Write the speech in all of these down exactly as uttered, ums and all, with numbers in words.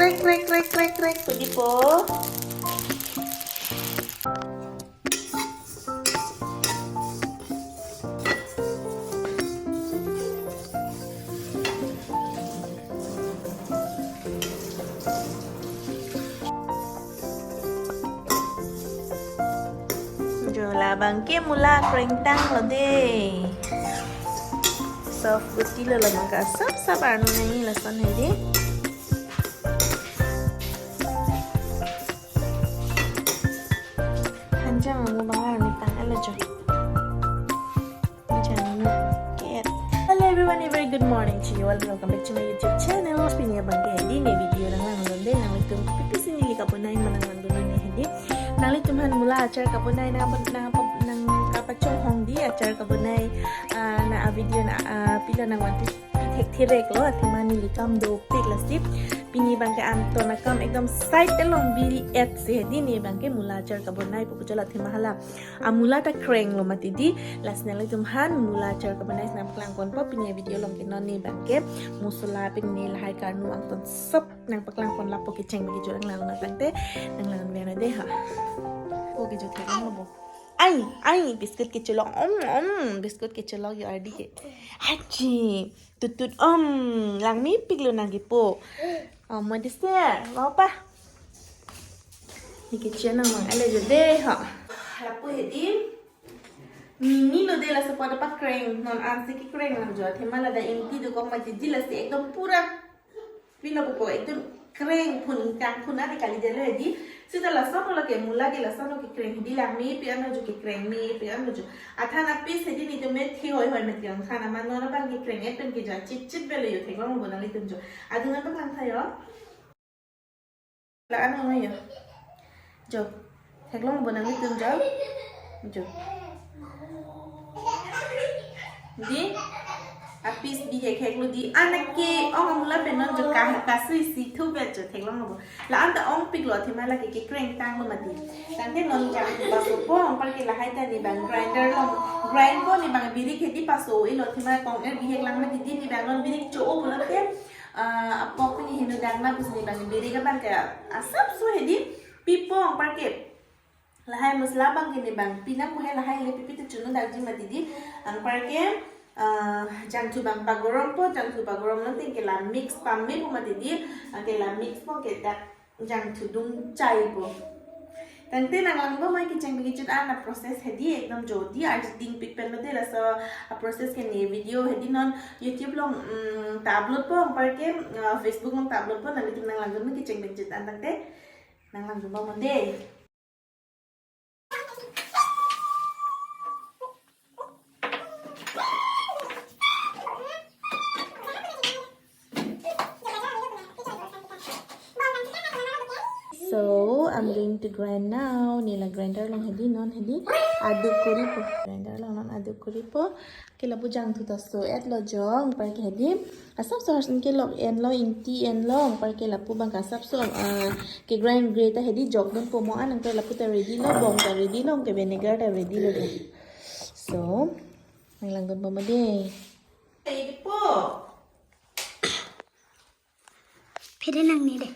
Krek, krek, krek, krek, krek, pudi po. Jo, labang ke mula krengtanglo de. Soft guti lo, labang ke asap sap arnu nangji lason hedi. Hanjam amu bang arni tang alo jo. Hanjam amu ket. Hello everyone, a very good morning to you all. Welcome back to my YouTube channel. Pini abang ke hedi ne video nanglang londe, nanglitum pipisi neli kabonai ma nanglangdun ne hedi. Nanglitum aphan mula achar kabonai nang nang nang kapachonghong di achar kabonai, ah, na a video na, ah, pilo nangvanpi thek thirek lo, athema neli kam dopik lasi. Pini abang ke anton akam ekdom side along biri et si hedi ne abang ke mula achar kabonai pu kejol athema hala. A mula ta krenglo mati di, lasi nanglitum aphan mula achar kabonai si nangpaklangponpo. Pini video along ke non ne abang ke mosola pini lahai karnu angton sop nangpaklangpon, lapu kecheng bagi jo nanglang nanglang tangte nanglang biang de ha. Ko ke jo theklonglo bo. Ai, ai, biscuit kechelok. Om, om, biscuit kechelok yo ardi ke. Aji, tutut om, langmepiklo nang kipu. Om, mo dise, mau pa? Ne kecheng nang mang ale jo de ha. Lapu hedi. Mini lo de, laso pada pakreng, non ansi kekreng lang jo. Athema ladak ingti dokok mati di lasi ekdom pura pilo pupo, ekdom kreng phun ingkang phun ade kali de lo hedi. Sita lason lo ke mula ke lason lo kekreng hedi, langmepi ano jo, kekrengmepi ano jo. Athan apis hedi netum me thi hoi hoi met lang than amat non abang kekreng et pen ke jo chit chit belo yo, theklonglo bo nanglitum jo. Adung an bang lang tha yo. La ano yo. Jo. Theklonglo bo nanglitum jo. Jo. Di, apis bihek heklo di, anak ke ong a mula pen non jo ka, kasui si thu bet jo, theklonglo bo. La anta ongpiklo athema lake kekrengtanglo mati. Tangte non jangthu pasopo, anparke lahai ta ne abang grinder along grind po, ne abang birik hedi paso-ilo athema kong-er bihek lang mati di, ne abang non birik cho-o pulote, ah, apok pini henu dang na pusi ne abang birik abang ke asap so hedi pipo, anparke lahai mosola abang ke ne abang pinang ko he, lahai le pipi te chunu dakji mati di. Anparke, ah, jangthu abang pagorompo, jangthu pagoromlo tangte ke la mix pamepo mati di, ah, ke la mix po ke dak jangthu dungchaipo. Tangte nanglang bo mai kecheng bagi chut an a process hedi ekdom jo di arji dingpik pen lo de, laso a process ke ne video hedi non YouTube along, mm, ta upload po, anparke, ah, Facebook along ta upload po, nanglitum nanglang dun kecheng bagi chut an tangte. Nanglang jumpa mande. So, I'm going to grind now. Ne la grinder along hedi non hedi aduk koripo. Grinder along non aduk koripo. Ke lapu jangthu ta so-etlo jo, anparke hedi asap so harsin kelok enlo, ingti enlo, anparke lapu abang ke asap so, ah, ke grind gre ta hedi jokdunpo mo an, anke lapu ta ready lo, bong ta ready lo, anke vinegar ta ready lo de. So, nanglang dunpo mo de. Phere nangne de.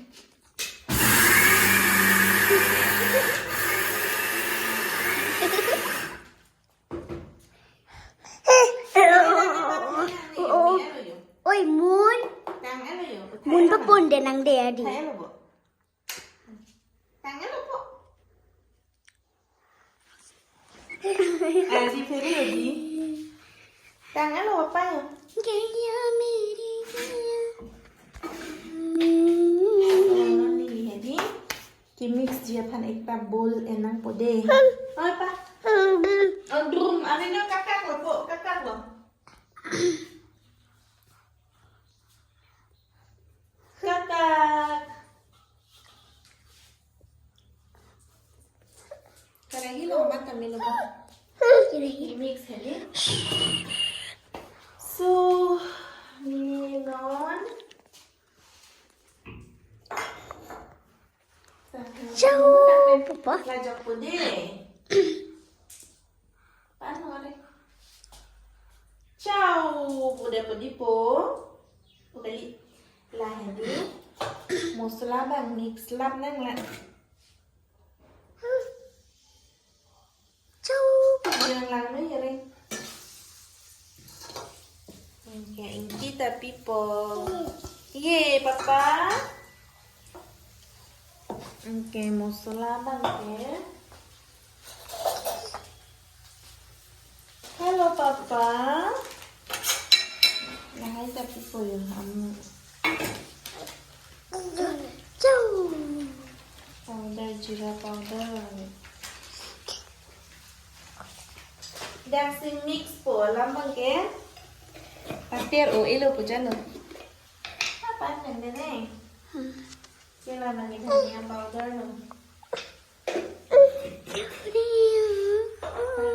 Oi, mun. Mun papon de nang de adi. Tang alo po. Adi phere adi. Tang alo apa ya? Gaya meri gaya. Neli hedi ke mix ji aphan ekta bowl enangpo de. Apa? Drum, ave lo, kakak lo po, kakak lo. Kakak. Karahi lo mata melo ba. Karahi. Mix hedi. So, mini non. Ciao, papa. Lajok po de. Pan hore. Ciao, po de po di po. Kali. Lahedi. Masala abang mix lap nang la. Chau, yang lang na yare. Okay, ingki ta pipo. Ye, papa. Okay, masala abang ke. Hello, papa. Lahai ta pipo yo, am. Chau. Powder, jeera powder. Dak si mix po alam abang ke. Pater o elo po jalo. Apa nang dene? Kila abang ke dhania powder lo.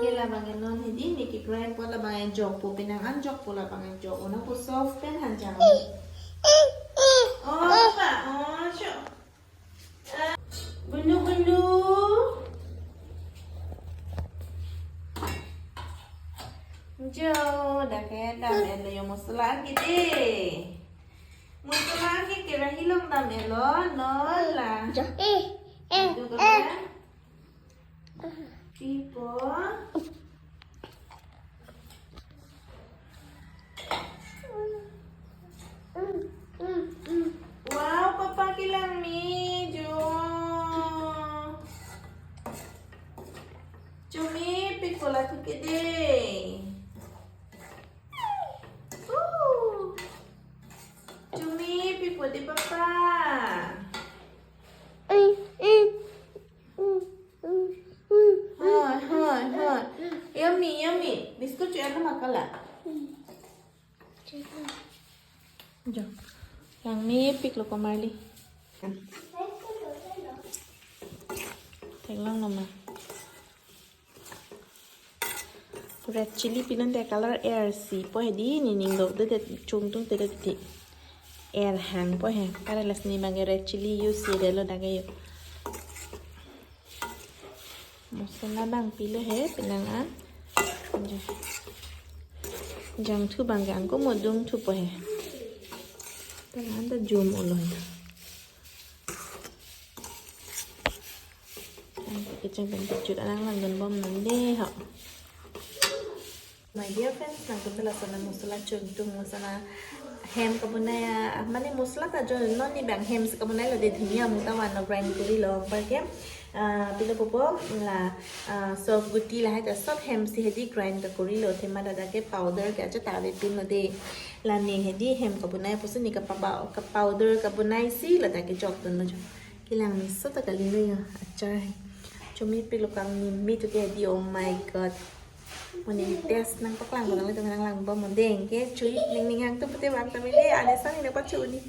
Kila abang ke non hedi ne ke grind po, labang ke jok po, penang an jok po, labang ke jok. Ona po sauce pen hanjang. Oh, apa? Oh, sure. Gunu gunu. Jo, dak ke dam-et lo yo masala ke dei. Masala ke kerahi along dam-et lo, non la. Jo, eh, eh, itu eh. Kan? Pipo. Wow, papa kelang me, jo. Chomepik po la thu ke dei. Uh. Chomepik po dei papa. Hoi, hoi, hoi. Yummy, yummy. Biscuit cho-en ma kala. Jo. Langmepik lo komarli. Theklong lo ma. Red chilli pinante color er si po hedi, ne ning dokdedet, chungtungdedet ti. Er hang po he. Para lasi ne abang ke red chilli use si delo dak ke yo. Masala abang pilo he, penang an. Jangthu abang ke angko modung thu po he. Penang an ta jum ulo he. Kecheng pen kejut alang langdun bom nang dei ho. My dear friends, nangtum ta lason a masala chungtung, masala hem kabonai a, mane masala ta jo non ne abang hem si kabonai lo dei, dhania amu ta van lo grind kori lo, anparke, ah, pilo pupo la, ah, sof guti lahai ta sob hem si hedi grind ta kori lo, athema ladak ke powder ke aja ta avepin lo dei. La ne hedi hem kabonai pusi ne ka paba, ka powder kabonai si ladak ke jokdun lo jo. Kelang meso ta kali lo yo, achar he. Chomepik lo kangni mi tu ke hedi, oh my God. Mo ne test nangpaklang ko nang le tu nang lang bom dei ke chui ning ning hang tu pute bang ta mele ane sani na pachu ni.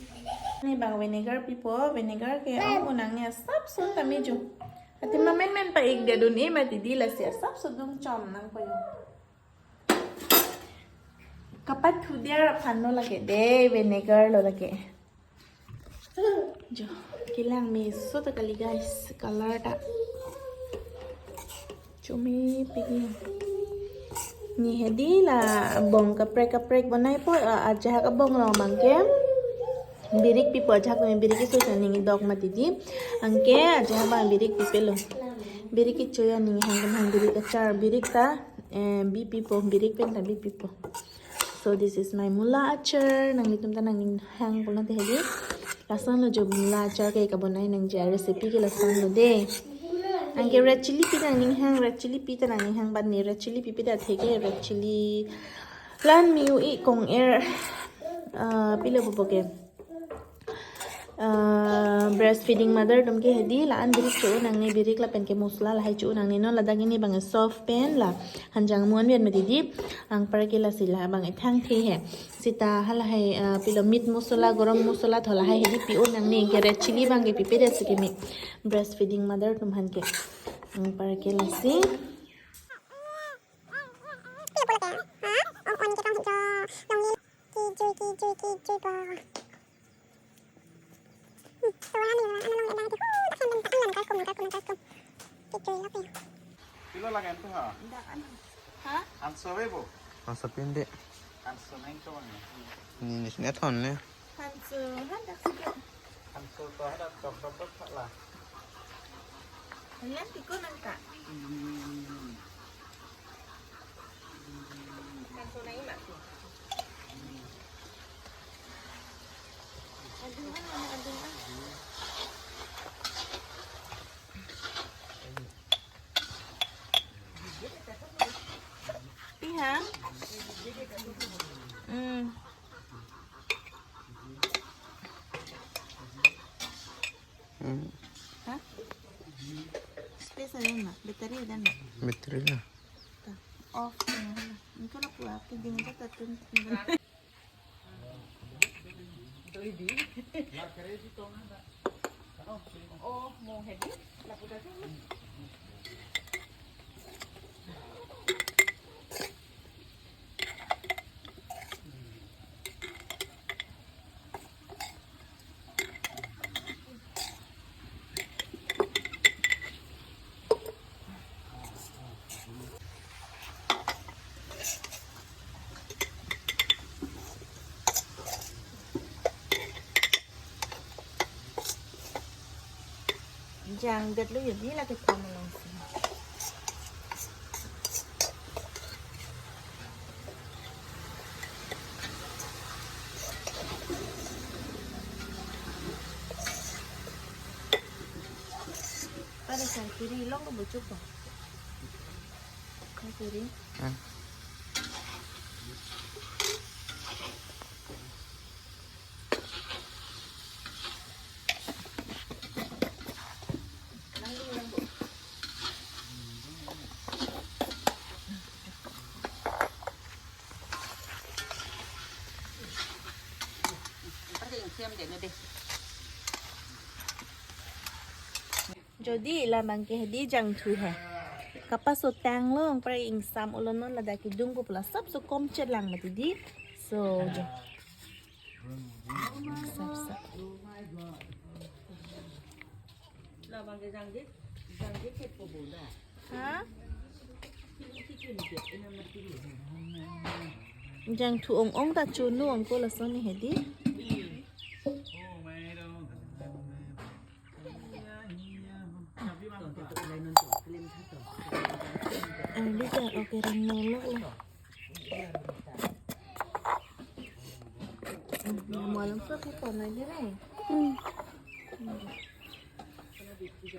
Ne abang vinegar pipo, vinegar ke ong unang ne asapson ta me jo. Athema menmen pa-ik dia dun e mati di, lasi asapso dungchom nangpo yo. Kapathu dia aphan lo lake dei, vinegar lo lake. Jo, kelang meso ta kali guys, color ta. Chomepik ni. Ne hedi la bong kaprek kaprek bonai po, a-, ajahak abong lo abang ke. Birik pipo, ajahak abang birik keso sa ning dok mati di. Anke ajahak abang birik pipe lo. Birik kecho ya ning hang hang birik achar, birik ta, eh, bi pipo, birik pen ta bi pipo. So this is my mula achar. Nanglitum ta nangning hang pulote hedi. Lason lo jo mula achar ke kabonai nangji a recipe ke lason lo dei. Anke red chilli pi nangning hang, red chilli pi ta nangning hang, but ne red chilli pipe det, atheke red chilli. Lan mi-u-i kong er, ah, pilo pupo ke. Ah, breastfeeding mother atum ke hedi la-an birik cho-un nangne, birik lapen ke masala lahai cho-un nangne, non ladak ne abang soft pen la hanjang amu an vet mati di, anparke lasi la abang thangthe he. Seta halahai, ah, pilo meat masala, garam masala tho lahai hedi pi-un nangne, ke red chilli abang ke pipe det si keme breastfeeding mother atum aphan ke. Anparke lasi. Pilo lagen tu ha? Dak an. Ha? Hanso ve bo? Hanso pinde. Hanso neng to ne. Ni ni sini thon ne. Hanso, ha dak sini. Hanso Ayan, tiko nang ka. Kan so na ima. Adung kan, mana adung ah. Piha? Hmm. Hmm. Ha? Space ada na? Battery ada na? Battery na. Ta. Off na. Engko lapu api ding ta tun. Jangdet lo yun, ni lagi pam along si. Pada sangkiri long ko bucuk ko. Sangkiri. Hmm. Jodi la bang ke hedi jangthu he. Kapasotang long pra ingsam olonon ladak kedung ko pula sap so kom chelang mati di. So, jo. Sap, sap. Ha? Jangthu ong-ong ta chunu ong ko lason ni hedi. Ang di ka, okay, rang nolok lo. Hmm, malam so kita na dire. Hmm.